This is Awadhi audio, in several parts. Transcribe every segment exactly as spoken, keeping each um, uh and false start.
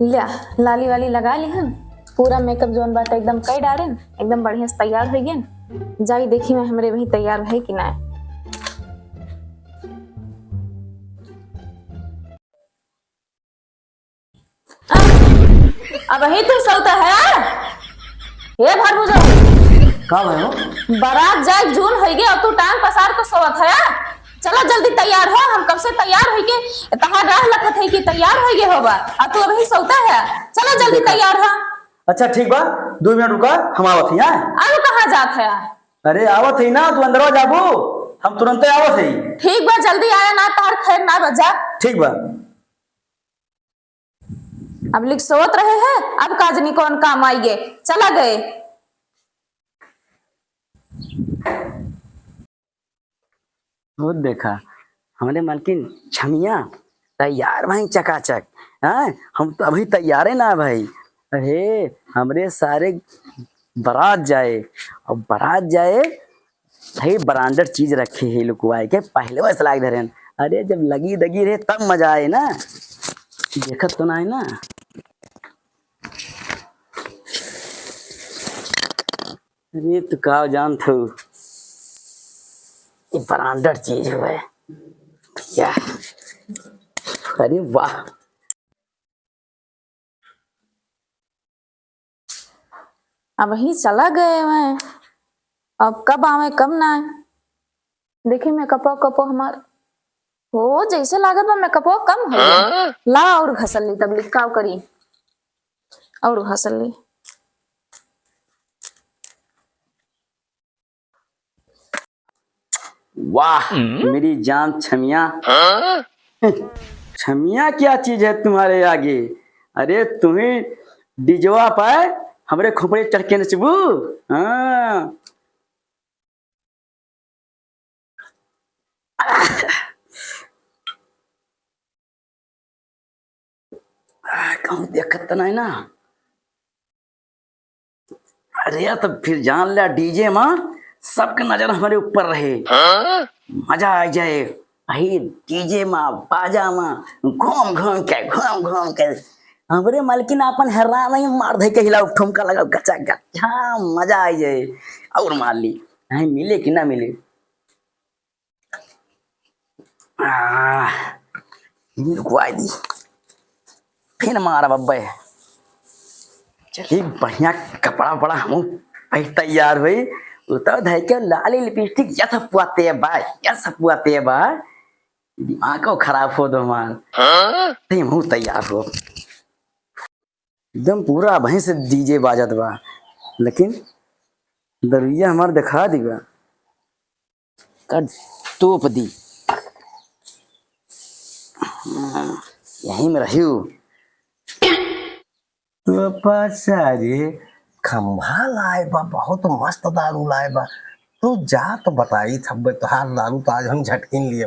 ल्या, लाली वाली लगा लिहन, पूरा makeup जौन बाटे एकदम कई डारेन, एकदम बढ़िया से तैयार होइ गेन। जाई देखी मैं हमरे वही तैयार भई कि नाय। अबहीं तू सौता है? हे भरभुजा। का भयो? बारात जाए जून होइगे और तू टांग पसार के सोवत है? चला जल्दी तैयार हो, हम कब से तैयार होइगे तहार राह लखत है कि तैयार होइगे होबा, और तू अबहीं सौता है। चला जल्दी देखा। तैयार हो। अच्छा ठीक बा, दो मिनट रुका, हम आवत ही, हाँ? अब कहाँ जात है? अरे आवत ही ना, तू अंदरवा जाबू, हम तुरंते आवत ही। ठीक बा, जल्दी आया ना, तहार खैर ना बजा। ठीक बा। अब लिख सोवत रहे हैं, अब काजनी कौन काम आइगे, चला गए। वो देखा, हमरे मलकिन छमिया तैयार भई चकाचक। हैं, हम तो अबहीं तैयारे ना भई। अरे, हमरे सारे बारात जाए, अब बारात जाए, भाई, branded चीज रखे हैं लुकवाए के, पहले वैसे लाग धरेन। अरे, जब लगी दगी रहे, तब मजा आए ना। देखत तो ना है ना। अरे, तू का जानत हो? ये branded चीज हुए। या। अरे, वाह। अबहीं चला गए हुए, अब कब आवे, कब ना आए। देखी मेकअपो, कपो हमार हो, जैसे लागत बा मेकअपो कम हो गया। हाँ? ला और घसल ली, तब लिखाव करी, और घसल ली। वाह, हम्म? मेरी जान छमिया। हाँ? छमिया क्या चीज है तुम्हारे आगे? अरे तुम्ही डीजवा पे हमरे खोपड़े चढ़ के नचबू? हाँ। आ, कहूँ देखत त नहीं ना। अरे, तो फिर जान ल्या, डीजे मा सबके नजर हमरे ऊपर रहे। हाँ? मजा आ जाए। अही डीजे मा, बाजा मा घूम घूम के, घूम घूम के हमरे मालकिन आपन हैरान नहीं मार दे के हिला, ठुमका लगा गचा गच। हाँ, मजा आ जाए। और मार ली, नहीं मिले कि ना मिले। आह, लुकवाई दी। फिर मारब अब्बे। चल, एक बढ़िया कपड़ा वपड़ा हमहू पहिर तैयार होई। उ तो धइ के लाली लिपस्टिक या सब पुआते बा, या सब पुआते बा। दिमाग को खराब हो दो हमार। हाँ? ते हमहू तैयार हो। एकदम पूरा अबहीं से डीजे बाजत बा, लेकिन दरुइया हमार देखा दिबा। का तोप दी। हम्म, यहीं में रहियो। तोपा सारे खंभा लाए बा, बहुत मस्त दारू लाए बा। तू जा तो बताई थब्बे, तोहार दारू तो आज हम झटकिन लिए।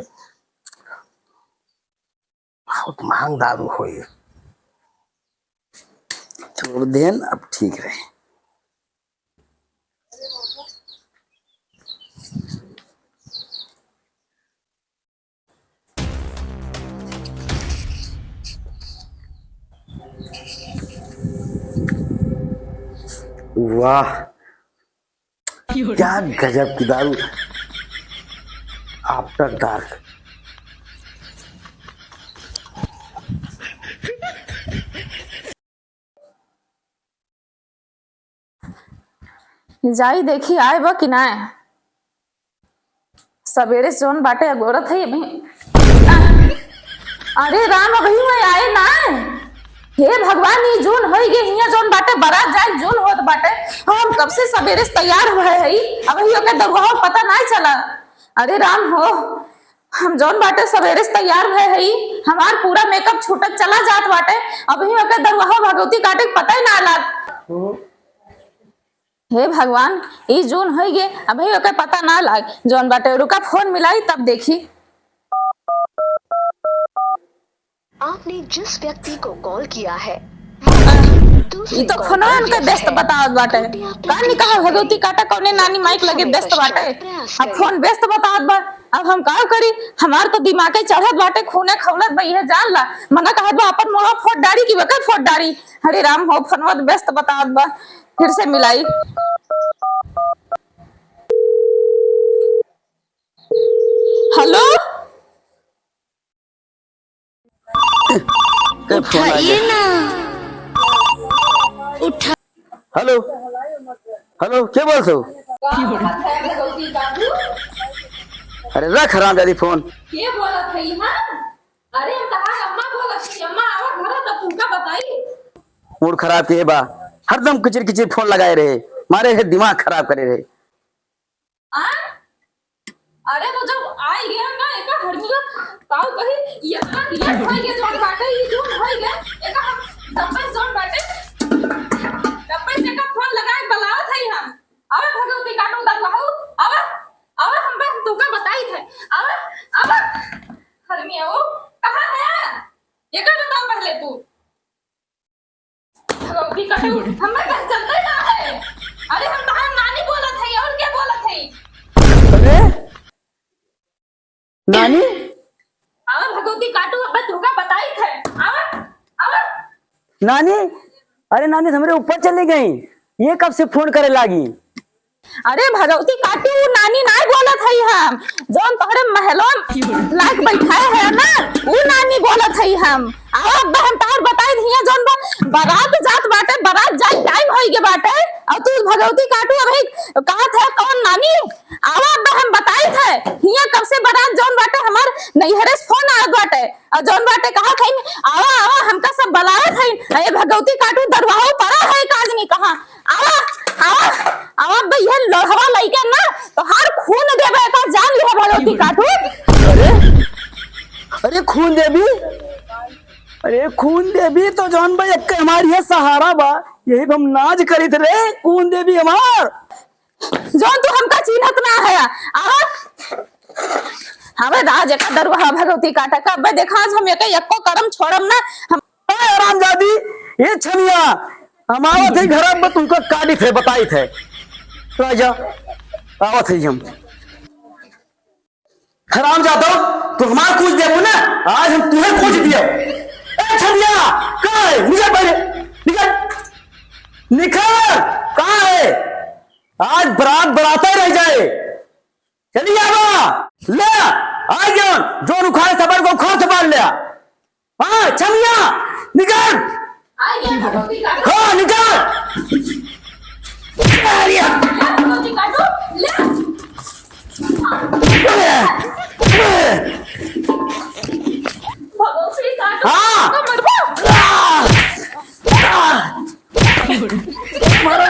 बहुत महंग दारू होई। छोड़ देन, अब ठीक रहे। वाह, क्या गजब की दारू। After dark। जाई देखी आए बा कि नाय। सबेरे से जौन बाटे अगोरत है अभी। अरे राम, अबही वह आए ना। हे भगवान, ई जून होई गे, हियां जौन बाटे बारात जाए जून होत बाटे। हम कब से सबेरे से तैयार हुए हई, अबही ओके दरुआ पता ना चला। अरे राम हो, हम जौन बाटे सबेरे से तैयार हुए हई, हमार पूरा makeup छूटत चला जात बाटे, अबही ओके दरुआ भगवती काटे के पता ही ना लाग। हे भगवान, ई जून होई गे, अबही ओके पता ना लाग। जौन बाटे, रुका, फोन मिलाई, तब देखी। आपने जिस व्यक्ति को कॉल किया है, वो दूसरे ई तो call फोनवा पर उनके व्यस्त है। व्यस्त बतावत बाटे। कृपया का नहीं कहा भगवती काटा कौने नानी माइक लगे व्यस्त बाटे। अब फोन व्यस्त बतावत बा। अब हम का करी? हमार तो दिमागे चढ़त बाटे, खूने खौलत बा, इहे जान ला। मना कहत बा अपन मोड़वा फोड़ डारी कि वेकर फोड़ डारी। हरे राम हो, फोनवा त व्यस्त बतावत बा, फिर से मिलाई। हेलो? के फोन आ गया? उठाइए ना। उठा- हेलो, हेलो, के बोलत हो? अरे रख हरामजादी फोन। के बोलत है यहाँ? अरे हम तहार अम्मा बोलत है, अम्मा आवा घरा तब तुमका बताई। मूड खराब के बा, हरदम किचिर किचिर फोन लगाए रहे, मारे है दिमाग खराब करे रहे। आ? अरे तो जब आई गया ना, एका हरमुआ काऊ कही, ये इतना लेट होई गया जौन बाटे, ये जौन होई गया, एका हम डब्बे जौन बाटे, डब्बे से एका फोन लगाए बलावत है हम। अबे भगवती काटू दरुआऊ, अबे, अबे हम बे, हम तुमका बताई थे। अबे, अबे, हरमिया वो कहाँ है? ये का बताओ पहले तू। अभी कटू, हमें पहचानते ना है। अरे हम तहार नानी बोलत है, और क्या बोलत है? अरे नानी? आवा भगवती काटू, अब तुमका बताई थे। आवा, आवा। नानी, अरे नानी हमरे ऊपर चली गई, ये कब से फोन करे लागी? अरे भगवती काटू, उ नानी नाय बोलत हई हम, जौन तोहरे महलो लाग बैठाए है ना, उ नानी बोलत हई हम। आवा अब्बा हम तोहर बताई दिया, जौन बा-, बारात जात बाटे, बारात जाए टाइम होई गे बाटे, और तू भगवती काटू अभी कहत है कौन नानी? आवा अब्बा हम बताई थे, हिया कब से बारात जौन बाटे हमार नैहरे से फोन आवत बाटे, और जौन बाटे कहत हई, "आवा, आवा, हमका सब बलावत हई।" ए भगवती काटू दरुआहो परा है, काज नहीं कहा। आवा, आवा, आवा बे, ये लोढ़वा लइके ना, तोहार खून देबे, एका जान लिहे भगवती काटू। अरे, अरे खून देबी, अरे खून देबी तो जौन बा, एक हमारी है सहारा बा, यही पे हम नाज करित रहे, खून देबी हमार। जौन तू हमका चिन्हत ना है, आवा। हमें राज एका दरुआ भगवती काटा का, अबे देखा आज हम एके एक्को करम छोड़म ना, हम ए हरामजादी, ए छमिया, हम आवत है घर में, तुमको काटी थे, बताई थे। तो आजा, आवत है हम। हरामजादो, तू हमार कुछ देबू ना, आज हम तुहे कुछ दियो। ए छमिया, कहाँ है? निकल पहले, निकल, निकल, कहाँ है? आज बारात बाराते रह जाए। चली आवा, ले, आ गया, जौन उखाड़े सबर को उखाड़ से बांध लिया। हाँ, छमिया, निकल। आ गया, भगवती काटू। हाँ, निकल। अरे। भगवती काटू, ले। भगवती काटू, हाँ। तो मरबो। आ। आ। मारो।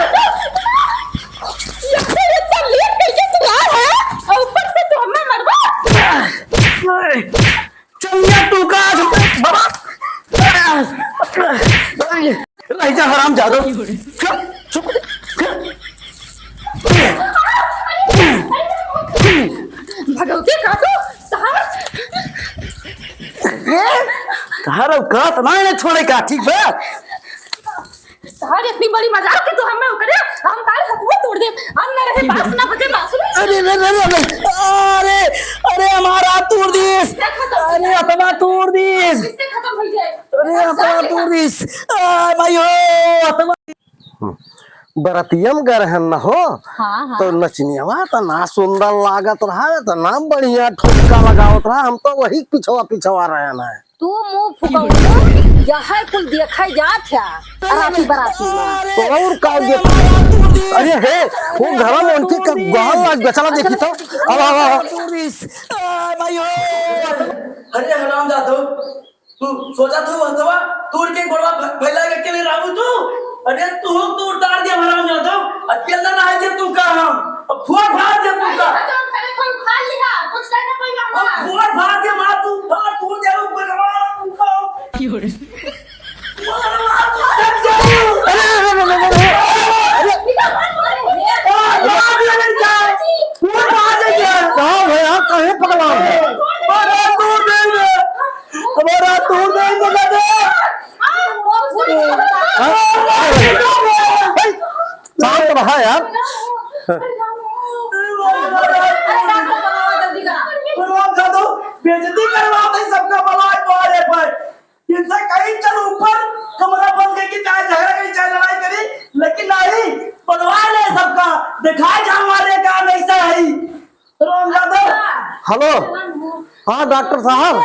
ये तो, ये तो लेट करके तू आ है, और ऊपर से तू हमें मरबो। चलिया तू का आज बाबा। रह जा हरामजादो। चुप, चुप। भगवती काटू, तहार। ए, तहार औकात ना है छोड़े का, ठीक बा? तहार इतनी बड़ी मजाल कि तू हमें उकरे, हम तार हथवा तोड़ दे। हम न रहे बांस, न बचे बांसुरी। अरे, अरे, अरे, अरे, अरे, अरे, हमारा तोड़ दीस। इससे खत्म हो अरे, जाए। हथवा तोड़ दीस। इससे खत्म हो जाए। अरे, हथवा तोड़ दीस। आ, भाई हो, हथवा। हम्म। बरतियम गरहन न हो, हाँ, हाँ। तो नचनियावा इतना सुंदर लागत रहा, इतना बढ़िया ठुमका लगावत रहा, हम तो वही पिछवा पिछवा रहन है। तू मुंह फुकौलू, यह कुल देखे जात है, राती बराती में। अरे, तो और का अरे, देख-, हमारा तोड़ दीस। अरे हे, वो घर में उनके हमारा तोड़ दीस। गहल लाग गचला देखी तो। अब, अब, अब। तोड़ दीस। आ, भाई हो। अरे हरामजादो, तू सोचा तू हथवा तोड़ के गोड़वा फ-, फैला के अकेले रहबू तू? अरे तू तोड़ तार दे हरामजादो, अकेले रह दे तू का हम। अब फोड़ फाड़ दे तू का। अरे, तो खड़े कोई उखाड़ लिहा, कुछ कहना पड़ेगा अब ना। फोड़ फाड़ दे मार तू, फाड़ तोड़ दे ऊपर का मार तू का। क्यों रे? अरे, अरे, अरे, अरे, अरे, अरे। फोड़ फाड़ दे क्या? कहाँ भैया, कहीं पकड़ा है? अरे, तोड़ दे रे। हमारा तोड़ दे, मदद दे। हाँ? शांत रहा यार। हेलो। हाँ, डॉक्टर साहब।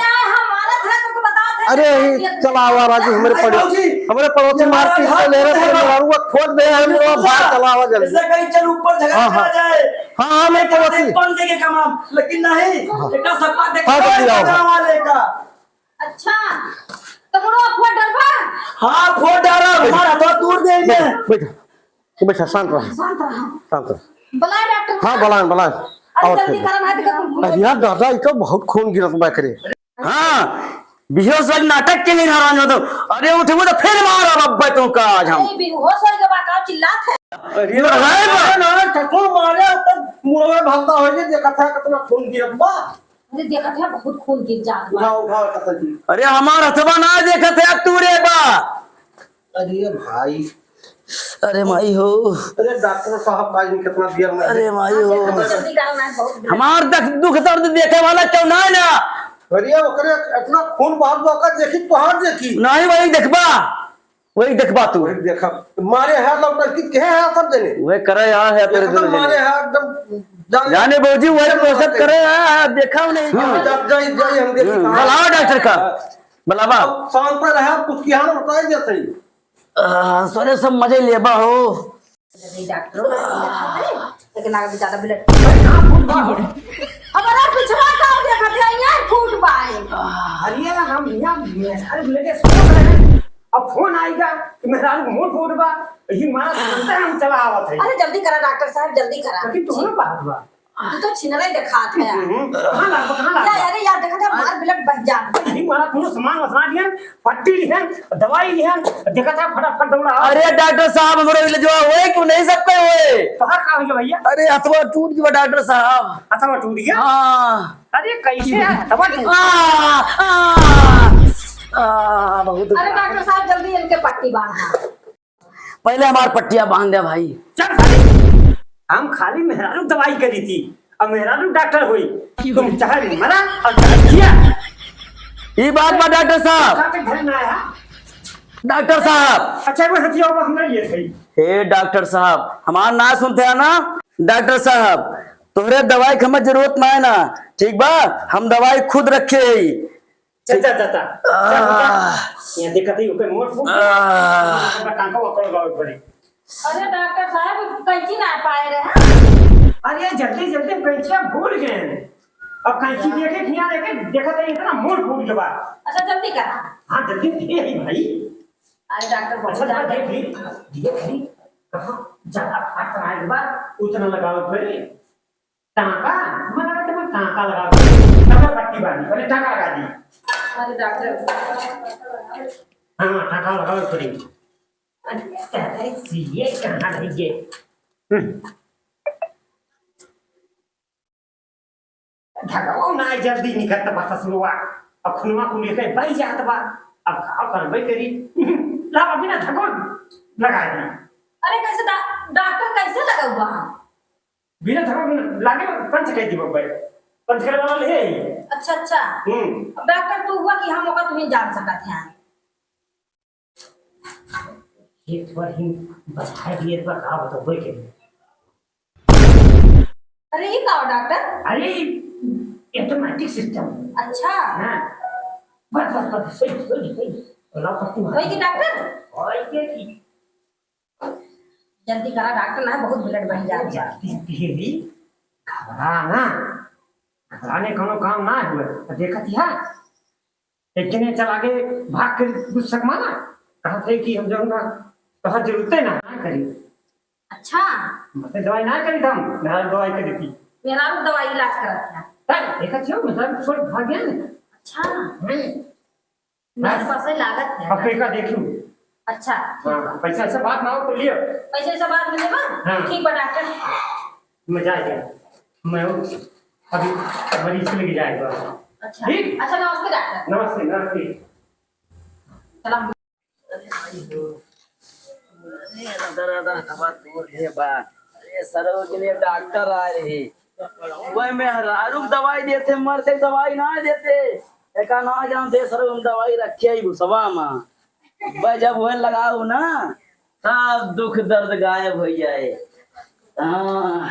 अरे, यही चला आवा राजू, हमरे पड़ोसी, हमरे पड़ोसी मारपीट के ले रहे थे, मेहरारू को खोल दे, हम लोग बाहर चला आवा जल्दी। हाँ, हाँ। हाँ, हाँ, मेरे पड़ोसी। लेकिन नहीं, हाँ। हाँ, जल्दी आओ। अच्छा, तो बड़ो फोड़ डरबा? हाँ, फोड़ डारा, हमारा तो दूर दे दे। बैठो, बैठो, शांत रहो। शांत रहो। शांत रहो। बुलाए डॉक्टर। हाँ, बुलाए, बुलाए। अरे, आओ, जल्दी ठीक है। करा, ना तो कुल अरे यार, दादा, ई तो बहुत खून गिरत बा एकरे। हाँ, बेहोश वाली नाटक के नहीं हरान हो तो। अरे, उठबो तो फिर मारब अब्बे तुमका आज हम। अरे, बेहोश हो गया बा, का चिल्लात है? अरे, अरे, बा। ना, ठको मारे, तब मुड़वे भागता हो, ये देखा था कितना खून गिरत बा। अरे, देखत है, बहुत खून गिर जात बा। उठाओ, उठाओ, कतल जी। अरे, हमार हथवा ना देखत है, अब तू रे बा। अरे भाई। अरे माई हो। अरे डॉक्टर साहब, भाई, कितना देर में अरे माई हो। जल्दी करो ना, बहुत देर। हमार दख-, दुख दर्द देखे वाला क्यों ना है ना? अरे, ओकरे इतना खून बहाव बा, ओकर देखी, तोहार देखी। नहीं, वही देखबा। वही देखबा तू। वही देखब। मारे है लौटल की, के है सब जने? वह करे आ है तेरे एकदम दिल मारे जने। है, एकदम जान जाने भौजी, वही एकदम कोसत मारे। करे आ, देखा नहीं हाँ, क्यों? जा-, जाई, जाई, हम देखी हम्म, कहाँ। बुलावा डॉक्टर का। हाँ। बुलावा। अब शांत रहा, कुछ किया ना बताई देते ही। आ, सोरे सब मजे लेबा हो। अरे डॉक्टर, लेकिन आगे ज्यादा ब्लड। हमारा पिछवा का देखत है, यहाँ फूट बा है। अरे हम यहाँ मेहरारू लेके सोत रहे, अब फोन आइगा कि मेहरारू के मूड़ फूट बा, यही मारा सुनते हम चला आवत है। अरे जल्दी करा डॉक्टर साहब, जल्दी करा। लेकिन तुम्हारा बात बा। तू तो छिनरा ही देखात है। हम्म, कहाँ लागबा, कहाँ लागबा? या, अरे यार, देखत है, मार ब्लड बह जात है। नहीं, मारा कोनो सामान वसना दिहन, पट्टी लिहन, दवाई लिहन, देखत है, फटाफट दौड़ा। अरे डॉक्टर साहब, हमरो इलाजवा होए कि नहीं सबके होए? तोहार का होइगा भैया? अरे हथवा टूट गया डॉक्टर साहब। हथवा टूट गया? हाँ। अरे कैसे है हथवा टूट? आ, आ, आ, बहुत अरे डॉक्टर साहब, जल्दी इनके पट्टी बांधा। पहले हमार पट्टिया बांध दे भाई। चल साले, हम खाली मेहरारू दवाई करी थी, अब मेहरारू डॉक्टर होई। तुम चाहे मरा और चाहे जिया। ई बात बा डॉक्टर साहब। डॉक्टर घर ना आया। डॉक्टर साहब। अच्छा, वो हथिया हुआ हमने लिए थे। हे डॉक्टर साहब, हमार ना सुनते हैं ना? डॉक्टर साहब, तोहरे दवाई के हमें जरूरत ना है ना, ठीक बा? हम दवाई खुद रखे ही। चल, चल, चल, चल। चल, चल। आह। यहाँ देखत ही, ओकर मोर फूट गया। आह। ओकर टांका ओकर लगावे पड़ी। अरे डॉक्टर साहब, कैंची ना पाए रहे। अरे जल्दी, जल्दी कैंची भूल गए। अब कैंची देखे, हियाँ देखे, देखत ही इतना मोर फूट गया। अच्छा, जल्दी करा। हाँ, जल्दी दे ही भाई। अरे डॉक्टर, बहुत अच्छा, ज्यादा देख ली, देख ली। कहाँ ज्यादा फाट आए बा, उतना लगावे पड़ी। टांका? हमें लगा कि मैं टांका लगा दूँ। तब मैं पट्टी बांधी, पहले टांका लगा दी। अरे डॉक्टर। हाँ, टांका लगावे पड़ी। अरे, कहते हैं, सीए कहाँ रह गए? हम्म। धगवा ना जल्दी निकलत बा ससुरवा। अब खुनवा को लेके बह जात बा। अब का करबे करी? ला, अभी ना धगवा लगा दी। अरे, कैसे डा-, डॉक्टर कैसे लगौबा? बिना धक्का लागे पंच कह दी बब्बे। पंच करे वाला ले आई। अच्छा, अच्छा। हम्म। अब डॉक्टर तू हुआ कि हम ओका तुहीं जान सकत हैं। एक बार ही बधाई दिए, एक बार का बताओ, बोल के। अरे, ये का हो डॉक्टर? अरे, automatic system। अच्छा। हाँ। बस, बस, बस, सही, सही, सही। लाओ पट्टी मार। वही की डॉक्टर? और ये की? जल्दी करा डॉक्टर, ना बहुत ब्लड बह जात बा। जल्दी पी ली, घबरा ना, घबराने कोनो काम ना हुए। तो देखत ही है, एक जने चल आगे भाग के गुस्सा मारा, कहत है कि हम जौन ना, तोहर जरूरते ना, ना करी। अच्छा। मतलब दवाई ना करी हम, ना दवाई करी थी। मेहरारू दवाई इलाज करत है। तब देखत हो, मतलब छोड़ भाग गया ना। अच्छा। हम्म। मेरे बस। पास ही लागत है। अब पैसा देख लूँ। अच्छा, ठीक हाँ, बा। पैसा ऐसा बात ना हो तो लियो। पैसा ऐसा बात मिले बा? हाँ। ठीक बा डॉक्टर। मैं जा गया। मैं अभी मरीज के लेके जाएगा। अच्छा। ठीक? अच्छा, नमस्ते डॉक्टर। नमस्ते, नमस्ते। चला। अरे भाई हो। अरे दादा, दादा, हवा दूर है बा। अरे सरोज ने डॉक्टर आ रहे। वह मेहरारू के दवाई देते, मर्द के दवाई ना देते। एका ना जानते सर, हम दवाई रखे ही भुसवा मा। भाई, जब वह लगाओ ना, सब दुख दर्द गायब हो जाए। हाँ।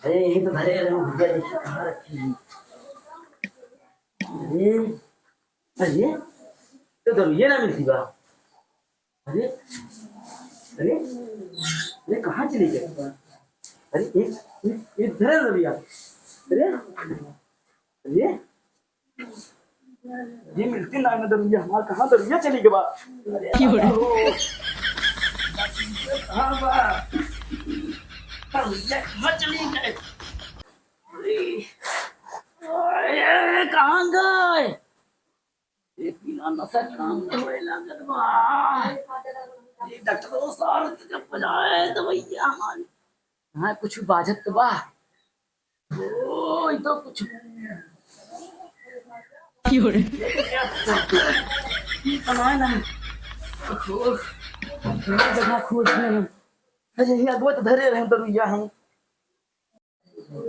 अरे, यहीं तो धरे रहे हो भैया, देखिए कहाँ रखी है। अरे, अरे, तो दरुइया ना मिलती बा। अरे, अरे, अरे, कहाँ चली गई? अरे, एक, एक, एक धरे दरुइया। अरे, अरे, ये मिलती ना, ना दरुइया, हमार कहाँ दरुइया चली गई बा? अरे, क्यों रे? दादा हो। कहाँ बा? दरुइया कहाँ चली गई? अरे, अरे, कहाँ गए? ये बिना नशा काम न होए लागत बा। ये डॉक्टरों सार के जब बजाए तो भैया हमारे यहाँ कुछ बाजत तो बा। ओ, ये तो कुछ क्यों रे? ये बनाए ना। खोल, खोल, जगह खोल दे। अरे, ये अगवा तो धरे रहे दरुइया हम। अरे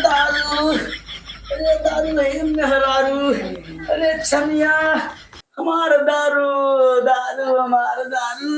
दारू, अरे दारू है मेहरारू, अरे छमिया हमार दारू, दारू हमार दारू।